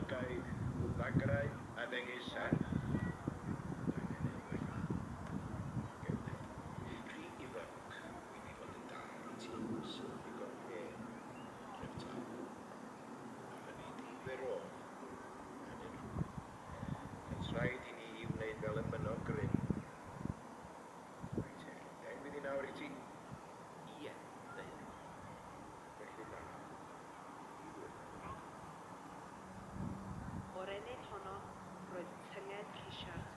lygaid o ddagrau a ddengys serch. Ond angen ei wella. Ac efde. Rhy ifanc i mi fod yn dad i ti, sydd ddigon hen, treftad. A hynny di fe rodd, hynny'n rhwydd. Cant rhaid i ni wneud fel y mynno grym. Reit te, Llundain fydd hi nawr i ti? Ie, deued. Felly na, i wirfoddol. O'r ennyd honno, roedd tynged Rhisiart